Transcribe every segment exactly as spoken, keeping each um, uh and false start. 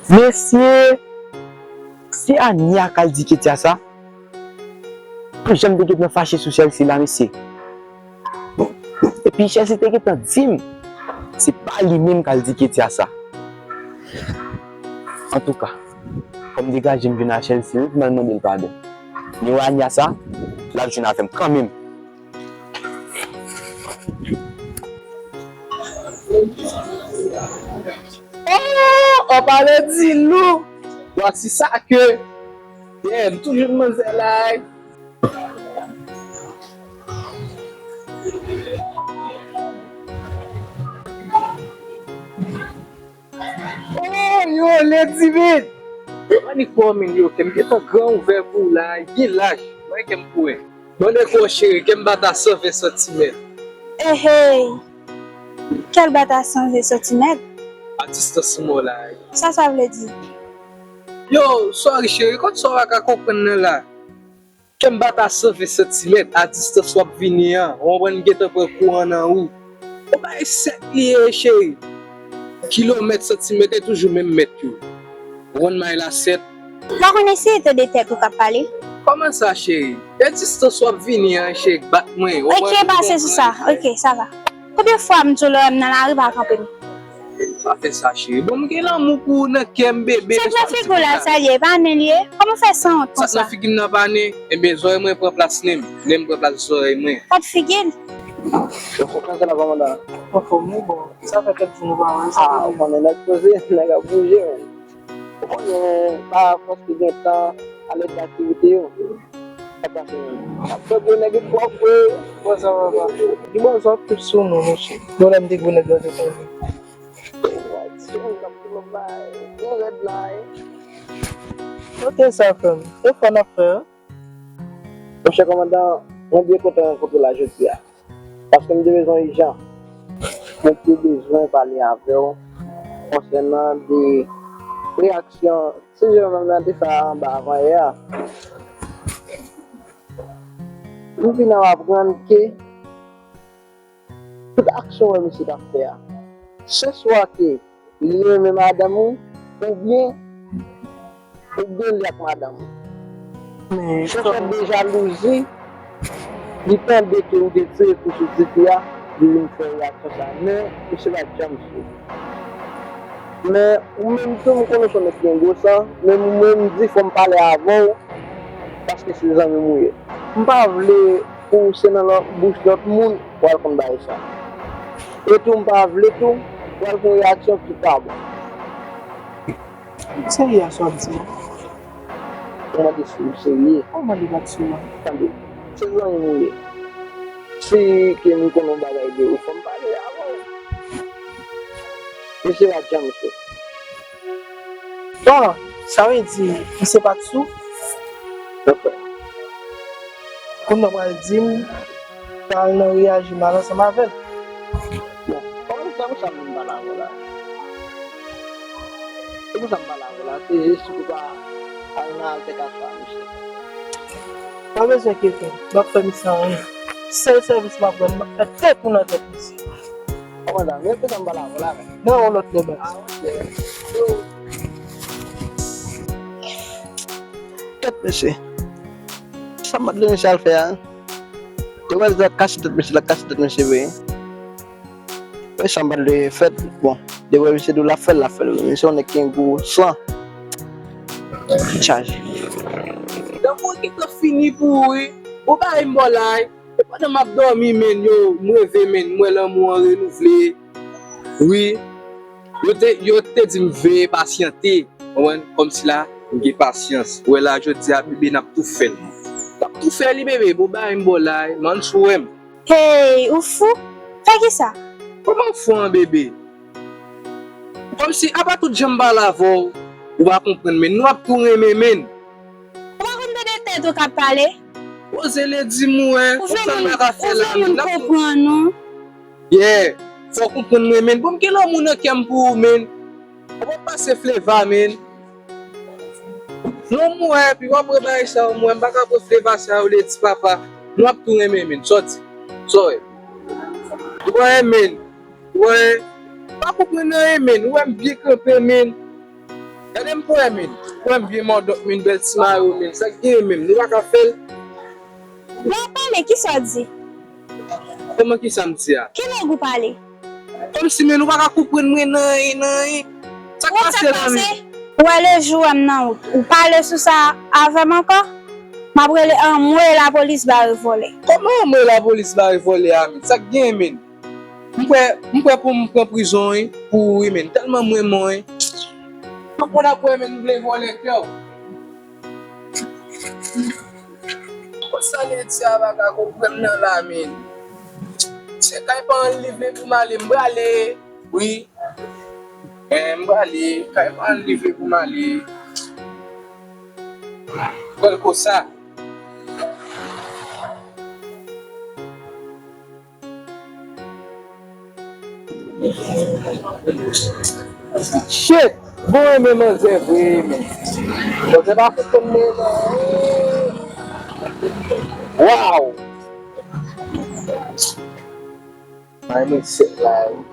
Mesye, se Ania k al di Ketya sa? Pou jan m te gentan fache sou Chelsea la, mesye. Epi Chelsea te gentan di m, se pa li menm k al di Ketya sa. Antouka, fò m degaje m vin a Chelsea wi pou m al mande l padon. Men wè Ania sa, l ap jwenn avè m kanmenm. Oh, an pale di lou. Vwasi sa ke, yeah, m toujou manzè la. Oh, yo, Lady Vit! Yo, annik wè w, men, yo, kè m gentan gran ouvè pou w la, gen laj, mwen kè m pou wè. Mande kò w, cheri, kè m bat a san ven santimèt. Ehey! Kè l bat a san ven santimèt? A distans mwen w la. Sa sa vle di? Yo, sorry, cheri, kot sa w pa ka konprann nan la? Kè m bat a san ven santimèt, a distans w ap vini an, w konprann, m gentan pran kouran nan ou. Yon bagay sèt li ye, cheri. Kilomèt, santimèt, e toujou menm mèt yo. Ou konn may la sèt. Ou pa konn eseye tande tèt ou k ap pale? Kòman sa, cheri? E distans w ap vini an, cheri, k bat mwen. Ou konprann, m gentan pran kouran. Ok, pase sou sa. Ok, sa va. Konbyen fwa m di w lè w wè m nan lari pa kanpe m? Pa fè sa, cheri. Bon, m gen lanmou pou ou nan kè m, bebe. Sa k nan figi w la, sa l ye? Pa nen l ye? Kòman w fè sanwont konsa? Sa k nan figi m nan pa nen? Ebyen, zòrèy mwen pran plas nen m. Nen m pran plas zòrèy mwen. Kot figi l? Yo, fò pran sa la, kòmandan. Anfòm, wi, bon. Sa fè kèk jou nou pa wè, sa. Ah, ou konnen nèg poze, nèg ap bouje, wi. Ou konnen, pa fòs ki gen tan, a lè de aktivite yo. Sa pase menm. Ap fè gwo nèg yo twò fre. Bon, sa va, va. Di bon, sa ap tout sou nou, mesye. Bon, lè m te gwo nèg la, te konn. Wè, ti moun k ap tou bay. Gen rèd la, wi. Ok, sa fè m. E fò n ap fè, wi. Monchè kòmandan, mwen byen kontan rankontre w la jodi a. Paske m te bezwen ijan. Mwen te bezwen pale avè w konsènan de reyaksyon ti jennonm nan te fè anba avan yè a. M vin ap aprann ke tout aksyon wè misye t ap fè a, se swa ke li renmen madanm ou, oubyen, oubyen li ak madanm ou. Se sòt de jalouzi, li tande ke ou te tire kou sou tifi a, li vin fè reyaksyon sa. Men, misye pa t janm sou. Men, ou menm tou, m konnen w se yon nèg ki gen gwo san, men mwen, m di, fò m pale avè w, paske se zanmi m ou ye. M pa vle pou se nan lòt, bouch lòt moun, w al konn bagay sa. E tou, m pa vle tou, w al fè yon reyaksyon ki pa bon. Serye a sa w ap di a? Ou mande si m serye? Ou mande pa t serye. Tande, se zanmi m ou ye. Si ke m konnen yon bagay de ou, fò m pale avè w. Misye pa t janm sou. Bon, sa vle di, misye pa t sou? Oke. Kounye a w pral di m, pral nan reyaji mal ansanm avè l. Bon, kòman se pou sa m vin pale avè w la? Se pou sa m pale avè w la, se jis pou pa al nan altèkasyon ak misye. Pa bezwen enkyete w, m p ap fè misye anyen. Sèl sèvis m ap rann, m ap fè tèt ou nan tèt misye. Kòmandan, men pou sa m pale avè w la, men. Nan yon lòt lè, baz. Ah, ok. Tèt mesye. Sa m ap di misye al fè a? Te wè l ap kase tèt mesye, l ap kase tèt mesye vre. Wè sa m pral de fèt, bon, depi misye di w l ap fè l, l ap fè l. Misye yon nèg ki gen gwo san. Chaje. Lanmou an gentan fini pou ou, wi. Bon, bagay m bò la, wi. E pandan m ap dòmi, men, yo, m reve, men, m wè lanmou an renouvle. Wi. Yo te, yo te di m veye pasyante. Konprann? Kòmsi la, m gen pasyans. Ou wè la, jodi a, bebe, n ap tou fè l. N ap tou fè li, bebe. Bon, bagay m bò la, wi. M ann sou wè m. Hey, ou fou? Fè kisa? Kòman fou an, bebe? Kòmsi, apa tout jan m pale avè w, ou pa konprann, men nou ap tou renmen, men. Ou pa konn tande tèt ou k ap pale? Poze Lady m wè, ou fè moun, ou fè moun konprann ou. Yeah, fò w konprann mwen, men. Bon, m gen lanmou nan kè m pou ou, men. Ou p ap pase Fleva, men. Non, m wè, epi w ap wè bagay sa yo, m wè, m pa ka pran Fleva sa yo, Lady papa. Nou ap tou renmen, men. Sòti. Sòti. Ou wè, men. Ou wè, pa konprann anyen, men. Ou wè, m byen kanpe, men. Gade m pran men. Pran byen mòdòk men, bèl ti mayo men. Sa k genyen menm? Nou pa ka fè l? Lè w pale, kisa w di? Kòman kisa m di a? Ki lang ou pale? Kòmsi men nou pa ka konprann mwen nan anyen, nan anyen. Sa k pase la menm? Ou wè lejou wè m nan wout, ou pale sou sa avè m ankò? M ap rele anmwe lapolis bare vòlè. Kòman anmwe lapolis bare vòlè a menm? Sa k genyen menm? M prè, m prè pou m pran prizon wi, pou ou wi menm. Tèlman m renmen w wi. M konn ap wè menm m vle vòlè kè w. Konsa Ledi a pa ka konprann nan la men. Se kay pa ann livre pou m ale, m prale. Wi. Eh, m prale, kay pa ann livre pou m ale. Pral konsa. Shit! Bon, renmen manzè vre, men. Manzè pa fout konn mwen, non. Wow! Mwen renmen sèt la, wi.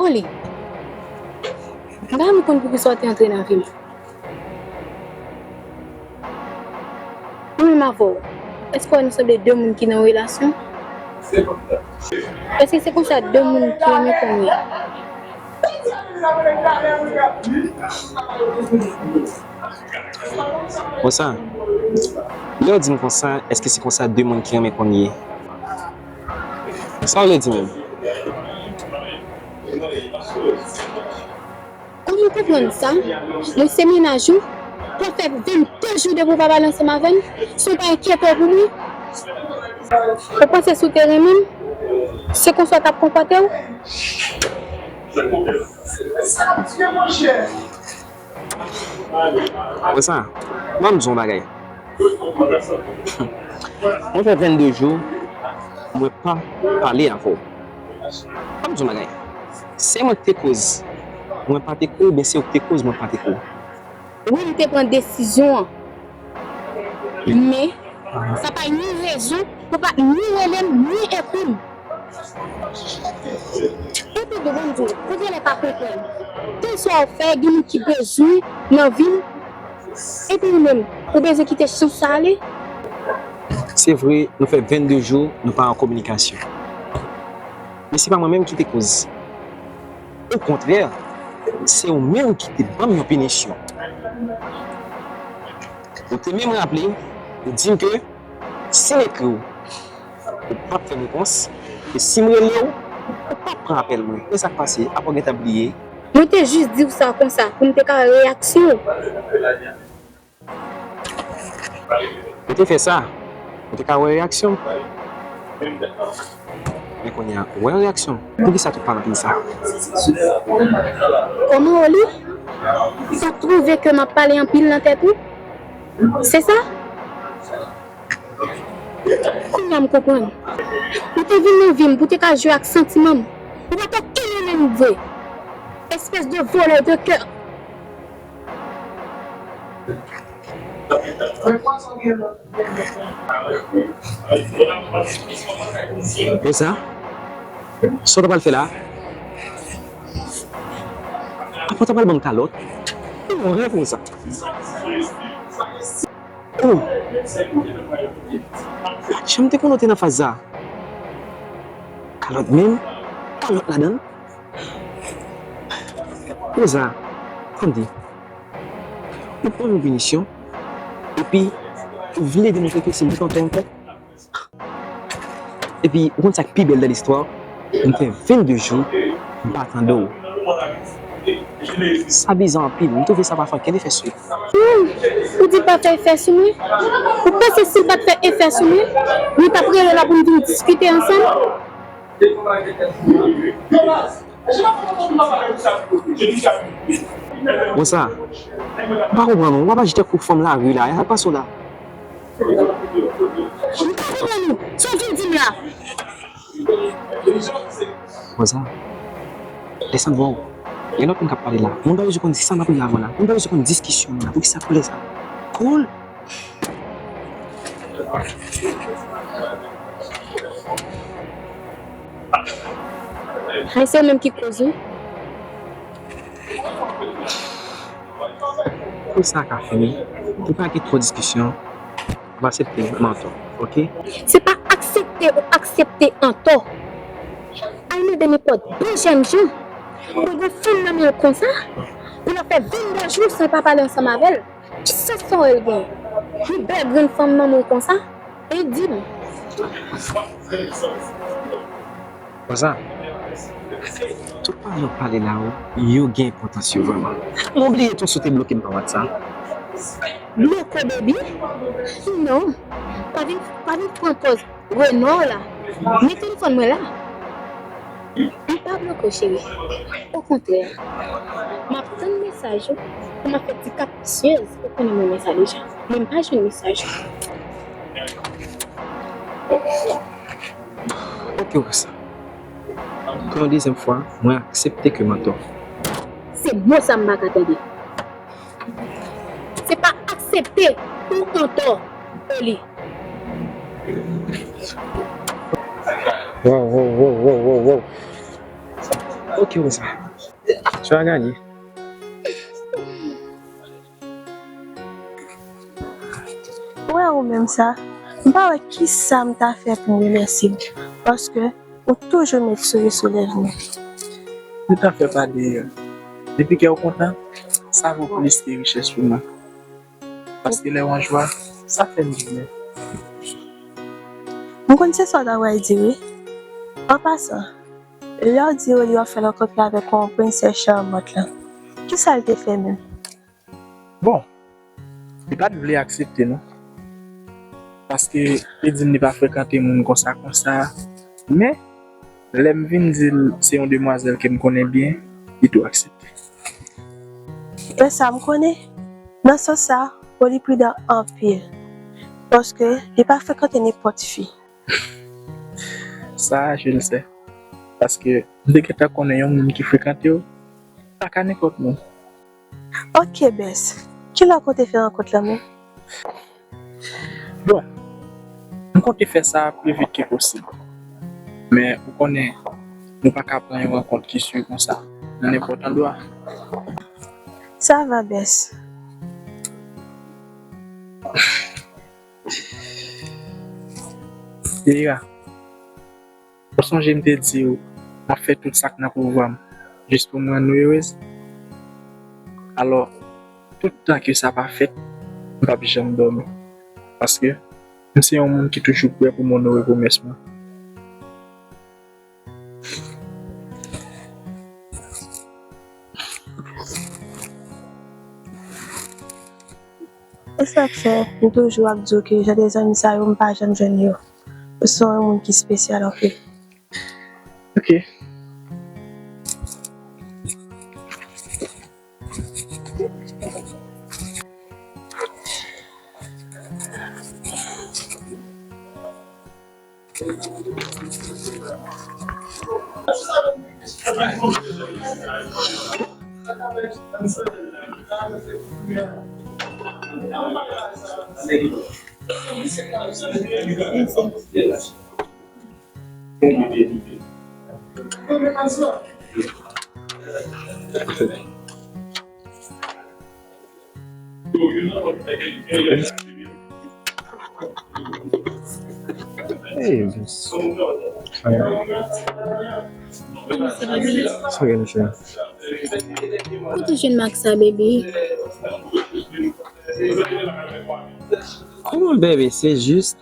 Oli, m pa janm konn poukisa w te antre nan vi m. Mwen menm avè w, èske w wè nou sanble de moun ki nan yon relasyon? Èske se konsa de moun ki renmen konn ye? Konsa, lè w di m konsa, èske se konsa de moun ki renmen konn ye? Sa w vle di menm? Kòman w konprann sa? Mwen se mennaj ou. Pou fè vennde jou depi w pa pale ansanm avè m, si w pa enkyete w pou mwen. Ou panse si w te renmen m, se konsa w t ap konpòte w? Konsa, ban m di w yon bagay. Mwen fè vennde jou, mwen pa pale avè w. Ban m di w yon bagay. Se mwen ki te koz mwen pa te kouri, oubyen se ou ki te koz mwen pa te kouri? Wi, m te pran desizyon an. Men, sa pa yon rezon pou pa ni rele m, ni ekri m. Epi tou, ban m di w, ou genlè pa konprann. Kèlswa w fè, gen moun ki bezwen nan vi m. Epi ou menm, ou bezwen kite chans sa ale? Se vre, nou fè vennde jou, nou pa an kominikasyon. Men se pa mwen menm ki te koz. Okontrè, se ou menm ki te ban m yon pinisyon. Ou te menm raple, ou di m ke si m ekri w, ou p ap fè m repons, e si m rele w, ou p ap pran apèl mwen. Men sa k pase, apa w gentan bliye? Mwen te jis di w sa konsa, pou m te ka wè reyaksyon w. Ou te fè sa, ou te ka wè reyaksyon m. Men kounye a, ou wè reyaksyon m. Poukisa tout pale anpil sa? Kòman, Oli? Ou twouve ke m ap pale anpil nan tèt ou? Se sa? Kounye a m konprann. Ou te vin nan vi m pou te ka jwe ak santiman m. Ou pa t okenn moun vre. Espès de volè de kè. Konsa, Sa w ta pral fè la? Apa w ta pral ban m kalòt? Yon rèv konsa. Oh! Janm te konnen w te nan faz sa. Kalòt menm? Kalòt ladan l? Rosa, tande. Ou pran yon pinisyon, epi ou vle demontre ke se li ki tonton ankò? Epi, ou konn sa k pi bèl nan listwa? M fè vennde jou, m pa tande w. Sa bizè anpil, m twouve sa pa fè okenn efè sou ou. Hmm, ou di l pa fè efè sou mwen? Ou panse si l pa t fè efè sou mwen, nou t ap rele la pou n vin diskite ansanm? Rosa, m pa konprann ou. W ap aji tankou fanm lari la. Sa k pase w la? M pa konprann ou. Sa w vin di m la? Rosa, desann vwa w. Gen lòt moun k ap pale la. Moun pa bezwen konn sa n ap regle avè w la. Moun pa bezwen konn diskisyon nou la. Poukisa koulè sa? Cool. Men se ou menm ki koz wi. Kou sa ka fini. Pou pa gen twò diskisyon, m aksepte m antò, oke? Se pa aksepte ou aksepte antò. Al mande nenpòt bon jènjan pou l gen fanm nan men l konsa, pou l ap fè vennde jou san l pa pale ansanm avè l. Ki sans sa w wè l gen? Yon bèl grenn fanm nan men l konsa? E di m. Konsa, tout pale w pale la yo, yo gen enpòtans yo vrèman. M obliye tou si w te bloke m pa WhatsApp. Bloke w, baby? Non. Pa vin, pa vin pran pòz renò w la. Men telefòn mwen la. M pa bloke w, cheri. Okontrè, m ap tann mesaj ou pou m ap fè ti kaprisyez. Ou konnen m renmen sa deja. Men m pa jwenn mesaj ou. Oke, Rosa. Pou yon dezyèm fwa, mwen aksepte ke m antò. Se mo sa m pa ka tande. Se pa aksepte ou antò, Oli. Wow, wow, wow, wow, wow, wow. Oke, Rosa. Tu as gagné. Ou wè ou menm sa, m pa wè kisa m ta fè pou m remèsye w, paske ou toujou met souri sou lèv mwen. Tout afè pa de, depi kè w kontan, sa vo plis ke richès pou mwen. Paske lè w an jwa, sa fè m byen. M konn se sa w ta pral di wi. An pasan, lè w di Oli w ap fè l rankontre avèk yon prensès chawmant lan, kisa l te fè menm? Bon, li pa t vle aksepte non. Paske li di m li pa frekante moun konsa konsa. Men, lè m vin di l se yon demwazèl ke m konnen byen, li tou aksepte. E sa m konnen, nan sans sa, Oli pridan anpil. Paske li pa frekante nenpòt fi. Sa, je le sais. Paske m te gentan konnen yon moun ki frekante w, pa ka nenpòt moun. Oke, bès. Kilè w konte fè rankont lan menm? Bon, m konte fè sa pi vit ke posib. Men, ou konnen, nou pa ka pran yon rankont ki si konsa, nan nenpòt andwa. Sa va, bès. Deira, ou sonje m te di w, m ap fè tout sa k nan pouvwa m, jis pou m rann ou erez? Alò, tout tan ke sa pa fèt, m p ap janm dòmi. Paske, m se yon moun ki toujou prè pou m onore pwomès mwen. E sa k fè m toujou ap di w ke jan de zanmi sa yo, m pa janm jwenn yo. Ou se yon moun ki espesyal anpil. Ok. Hey, miss. Sa gen, cheri? Kote w jwenn mak sa, baby? Kòman, baby? Se jis,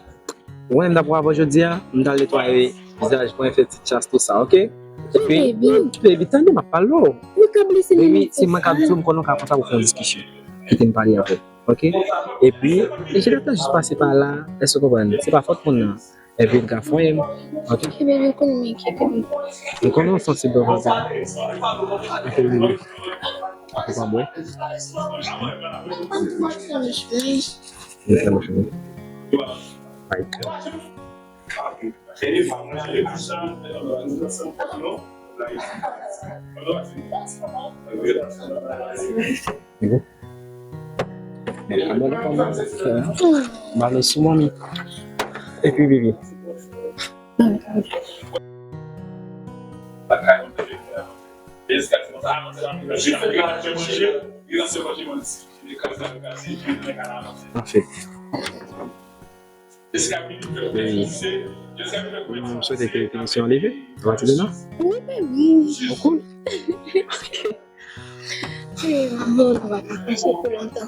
mwen, m t ap wè avè w jodi a, m t al netwaye vizaj mwen, fè ti chas, tout sa, oke? Epi, baby, tande, m ap pale w. Baby, se mwen k ap di w, m konnen w ka konn sa pou fè yon diskisyon. Kite m pale avè w. Oke? Epi, e Jenèt la jis pase pa la, èske w konprann? Se pa fòt moun nan. Epi, l ka fwaye m. Oke? Oke, baby, ou konnen m enkyete, baby. M konnen w sansib, baby. Oke, baby. Ou pa bwè? Mwen pa bwè. Mwen pa bwè. Bye. Balo sou manmi. Epi bibi. Anfèt. Baby, m swete ke pinisyon an leve apati de la. Wi, baby. Ou cool? Wi, maman, nou pa ka fache pou lontan.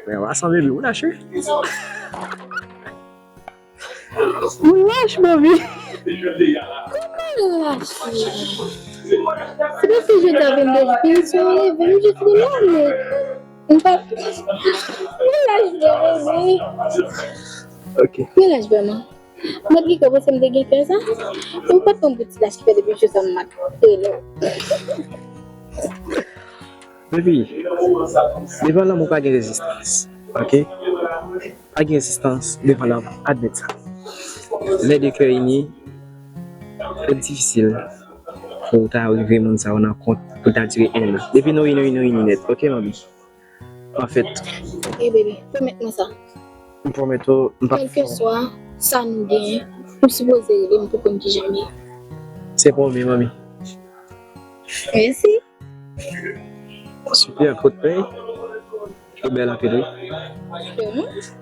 Men, w a san baby, ou lache. Ou lache, baby. Kòman lache? Se pa si je ta vin de pinisyon an leve, m jis vin la, men. M pa, men laj vre, wi. Ok. Men laj vrèman. Mwen t gen kè panse m te gen kè sa. M pa t konn pou ti laj ki fè depi jou sa m ap rele w. Baby, devan lanmou pa gen rezistans. Ok? Pa gen rezistans devan lanmou. Admèt sa. Lè de kè ini, se difisil pou w ta rive moun sa yo nan kont pou l ta dire en an. Depi nou ini, nou ini, nou ini nèt. Ok, manmi? Anfèt. Ey, baby, pwomèt mwen sa. M pwomèt ou, m p ap fè. Kèlkeswa sa nou genyen, ou sipoze rele m pou konn kijan m ye. Se pwomi, manmi. Mèsi. Sipè, kout pèy. Ou bèl anpil, wi.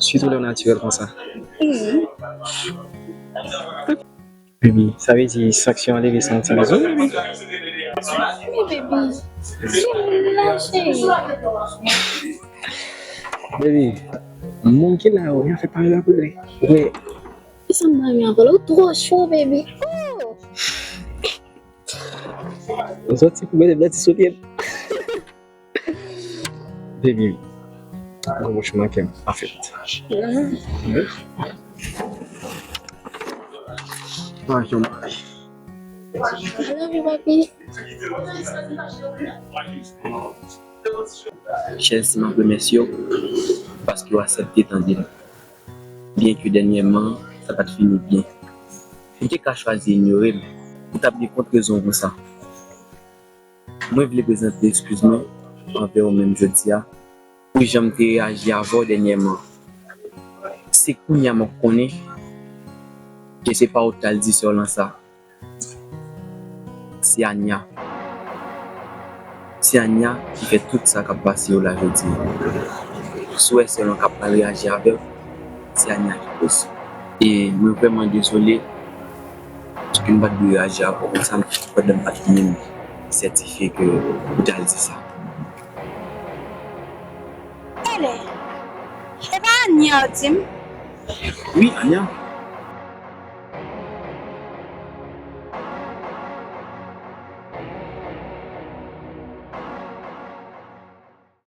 Sitou lè w natirèl konsa. Mhm. Baby, sa vle di sanksyon an leve san ti rezon, baby. Wi, baby. Kite m la, cheri. Baby, moun ki la yo, y ap fè parèy la pou li. Wi. Kisa m nan yon avè l? Ou twò cho, baby. Oh! Ou soti pou mete bèt sou pye m. Baby, ou wouch manke m, anfèt. Manke m. I love you, papi. Chèlsi, m ap remèsye w paske w aksepte tande m. Byenke dènyèman, sa pa t fini byen. Ou te ka chwazi inyore m, ou t ap gen kont rezon w pou sa. Mwen vle prezante eskiz mwen anvè ou menm jodi a, pou jan m te reyaji avè w dènyèman. Se kounye a mwen konnen ke se pa ou t al di sè w lan sa. Se Ania. Se Ania ki fè tout sa k ap pase yo la jodi a. Si w wè sè w lan k ap mal reyaji avè w, se Ania ki koz. E mwen vrèman dezole, paske m pa t dwe reyaji avè w konsa, pandan m pa t menm sètifye ke ou t al di sa. Tande, e pa Ania w di m? Wi, Ania.